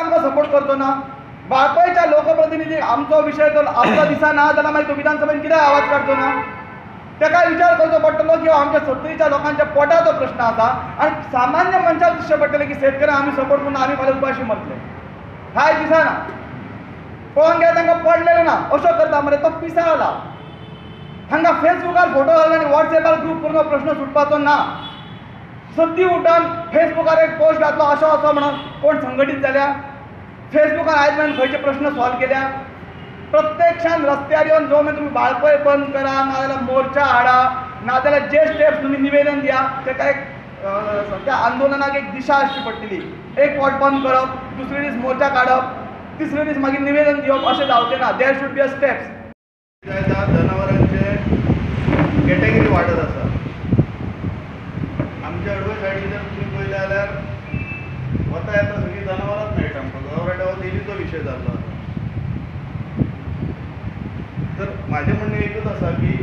आमकां सपोर्ट करचो ना? वाळपयच्या लोकप्रतिनिधी आमचो विशय जर आमकां दिसना जाल्यार मागीर तो विधानसभेन कित्याक आवाज काडचो ना? ताका विचार करचो पडटलो की आमच्या सत्तरीच्या लोकांच्या पोटाचो प्रश्न आसा आनी सामान्य मनशाक दिसचें पडटलें की शेतकऱ्यांक आमी सपोर्ट करून आमी फाल्यां उपाशी मरतले. कांय दिसना, पळोवन गेल्यार तांकां पडलेलें ना. अशो करता मरे तो पिसावला. हांगा फेसबुकार फोटो घालून आनी वॉट्सएपार ग्रूप करून प्रश्न सुटपाचो ना. सद्दी उठान फेसबुकार एक पोस्ट घातलो असो असो म्हणून कोण संघटीत जाल्या? फेसबुकार आयज मेरेन खंयचे प्रश्न सॉल्व केल्या? प्रत्यक्षान रस्त्यार येवन जो मेरेन तुमी वाळपय बंद करा, नाजाल्यार मोर्चा हाडा, नाजाल्यार जे स्टेप्स तुमी निवेदन दिया, ताका एक त्या आंदोलनाक एक दिशा आसची पडटली. एक फावट बंद करप, दुसरे दीस मोर्चा काडप, तिसरे दीस मागीर निवेदन दिवप, अशें जावचें ना. There should be a steps. जनावरांचे कॅटेगरी वाडत आसा. आमच्या अडवय सायडीन जर तुमी पळयलें जाल्यार वता येता सगळीं जनावरांच मेळटा आमकां. गवराड्या हो डेलीचो विशय जाल्लो आसा. तर म्हाजें म्हणणें एकूच आसा की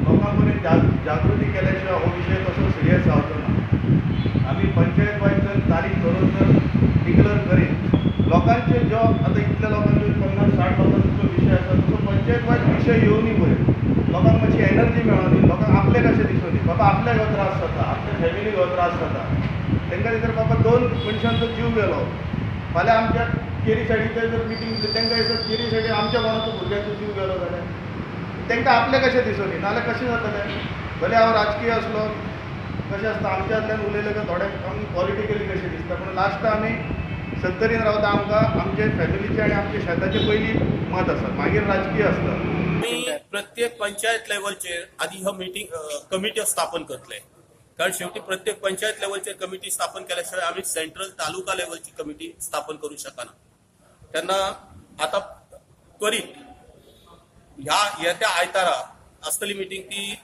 लोकां पर्यंत जागृती केल्या शिवाय हो विशय तसो सिरियस जावचो ना. आमी पंचायत वायज जर तारीख धरून जर डिक्लेर करीत लोकांचे जो आतां इतल्या लोकांचो 50-60 लोकांचो जो विशय आसा तसो पंचायत वायज विशय येवनी पळय लोकांक मातशी एनर्जी मेळोनी, लोकांक आपले कशें दिसोनी, बाबा आपल्याक हो त्रास जाता, आपल्या फॅमिलीक हो त्रास जाता. तांकां जर बाबा 2 मनशांचो जीव गेलो, फाल्यां आमच्या केरी सायडीचे जर मिटींग दिली तांकां दिसत केरी सायडीन आमच्या कोणाचो भुरग्यांचो जीव गेलो जाल्यार तांकां आपलें कशें दिसोनी, नाजाल्यार कशें जातलें? भले हांव राजकीय आसलो कशें आसता आमच्यांतल्यान उलयलें काय थोड्यांक आमी पॉलिटिकली कशें दिसता, पूण लास्टाक आमी सत्तरीन रावता. आमकां आमचे फॅमिलीचे आनी आमच्या शेताचे पयलीं मत आसा, मागीर राजकीय आसता. आमी प्रत्येक पंचायत लेवलचेर आदी ह्यो मिटींग कमिट्यो स्थापन करतले, कारण शेवटी प्रत्येक पंचायत लेवलचेर कमिटी स्थापन केल्या शिवाय आमी सेंट्रल तालुका लेवलची कमिटी स्थापन करूं शकना. तेन्ना आतां त्वरीत ह्या येत्या आयतारा आसतली मिटींग ती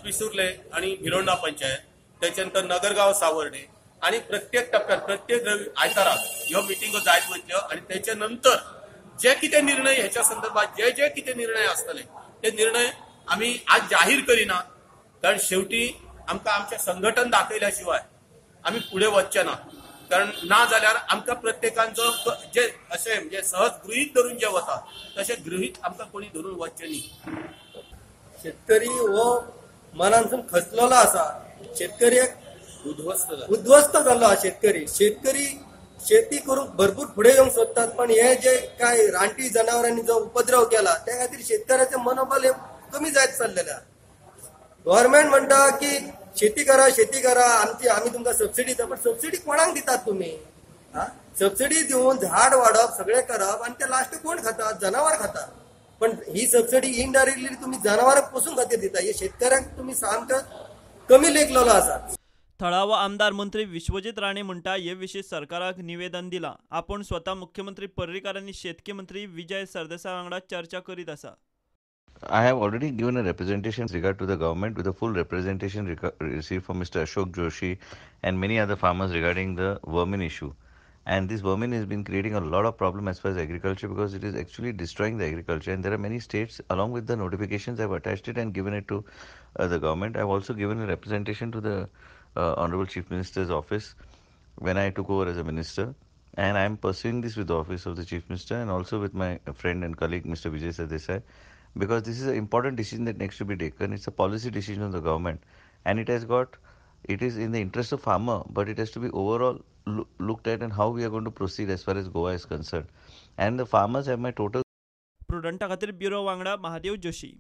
पिसुर्ले आनी भिरोंडा पंचायत, त्याच्या नंतर नगरगांव सावर्डे आणि प्रत्येक टप्प्यात प्रत्येक आयतारा ह्यो मिटिंगो जायत वयतल्यो आणि त्याच्या नंतर जे कितें निर्णय ह्याच्या संदर्भात जे जे कितें निर्णय आसतले ते निर्णय आमी आज जाहीर करिना, कारण शेवटी आमकां आमचें संघटन दाखयल्या शिवाय आमी फुडें वचचे ना. कारण ना जाल्यार आमकां प्रत्येकान जो जे अशें म्हणजे सहज गृहीत धरून जे वता तशें गृहीत आमकां कोणी धरून वचचें न्ही. शेतकरी हो मनानसून खचलेलो आसा, शेतकरी उद्ध्वस्त जाल्लो आसा. शेतकरी शेती करूंक भरपूर फुडें येवंक सोदतात, पण हे जे काय रानटी जनावरांनी जो उपद्रव केला त्या खातीर शेतकऱ्याचें मनोबल हे कमी जायत चल्लेलें आसा. गव्हर्मेंट म्हणटा की शेती करा शेती करा, आमची आमी तुमकां सबसिडी दिता, पण सबसिडी कोणाक दितात तुमी? सबसिडी दिवन झाड वाडप सगळें करप आनी ते लास्ट कोण खाता? जनावर खाता. पण ही सबसिडी इनडायरेक्टली तुमी जनावरांक पोसूंक खातीर दिता. हे शेतकऱ्यांक तुमी सामकें कमी लेखलेलो आसा. थळावो आमदार मंत्री विश्वजीत राणे म्हणटा हे विशीं सरकाराक निवेदन दिलां. आपूण स्वता मुख्यमंत्री पर्रीकार आनी शेतकी मंत्री विजय सरदेसाय वांगडा चर्चा करीत आसा. I have already given a representation with regard to the government with a full representation received from Mr. Ashok Joshi and many other farmers regarding the vermin issue. And this vermin has been creating a lot of problem as far as agriculture, because it is actually destroying the agriculture. And there are many states, along with the notifications, I have attached it and given it to the government. I have also given a representation to the Honorable Chief Minister's office when I took over as a minister. And I am pursuing this with the office of the Chief Minister and also with my friend and colleague Mr. Vijay Sardesai, because this is an important decision that needs to be taken. It's a policy decision of the government, and it is in the interest of farmer, but it has to be overall looked at and how we are going to proceed as far as Goa is concerned. And the farmers have my total. Prudenta खातीर bureau वांगडा महादेव जोशी.